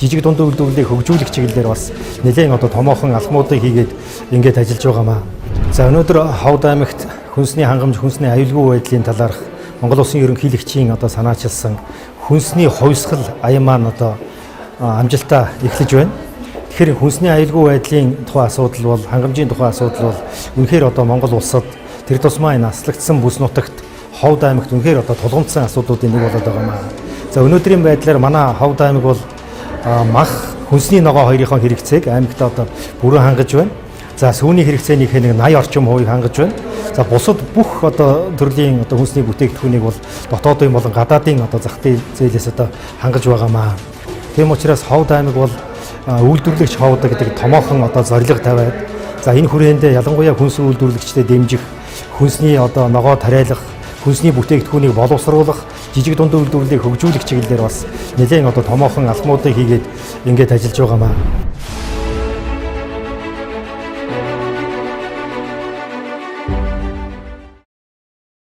Жижиг дунд үйлдвэрлэлийг хөгжүүлэх чиглэлээр бас нэлээд одоо томоохон алхмуудыг хийгээд ингээд ажиллаж байгаамаа. За, өнөөдөр Ховд аймагт хүнсний хангамж, хүнсний аюулгүй байдлын талаарх Монгол Улсын ерөнхийлөгчийн одоо санаачилсан хүнсний хувьсгал аян маань одоо амжилтаа эхлэж байна. Тэгэхээр хүнсний аюулгүй байдлын тухай асуудал бол, хангамжийн тухай асуудал бол үнэхээр одоо Монгол улсад, тэр тусмаа энэ аслагдсан бүс нутагт, Ховд аймагт үнэхээр одоо тулгамдсан асуудлуудын нэг болоод байгаа юм аа. За, өнөөдрийн байдлаар манай Ховд аймаг бол мах, хүнсний ногоо хоёрынхоо хэрэгцээг аймагтаа одоо бүрэн хангаж байна. За, сүүний хэрэгцээнийхээ нэг 80 орчим хувийг хангаж байна. За, бусад бүх одоо төрлийн одоо хүнсний бүтээгдэхүүнийг бол дотоодын болон гадаадын одоо зах зээлээс одоо хангаж байгаамаа. Тийм учраас Ховд аймаг бол үйлдвэрлэгч ховд гэдэг томоохон одоо зорилго тавиад, за, энэ хүрээндээ ялангуяа хүнс үйлдвэрлэгчдэд дэмжих, хүнсний одоо ногоо тариалах, хүнсний бүтээгдэхүүнийг боловсруулах, жижиг дунд үйлдвэрлэлийг хөгжүүлэх чиглэлээр бас нэлээд одоо томоохон алхмуудыг хийгээд ингээд ажиллаж байгаамаа.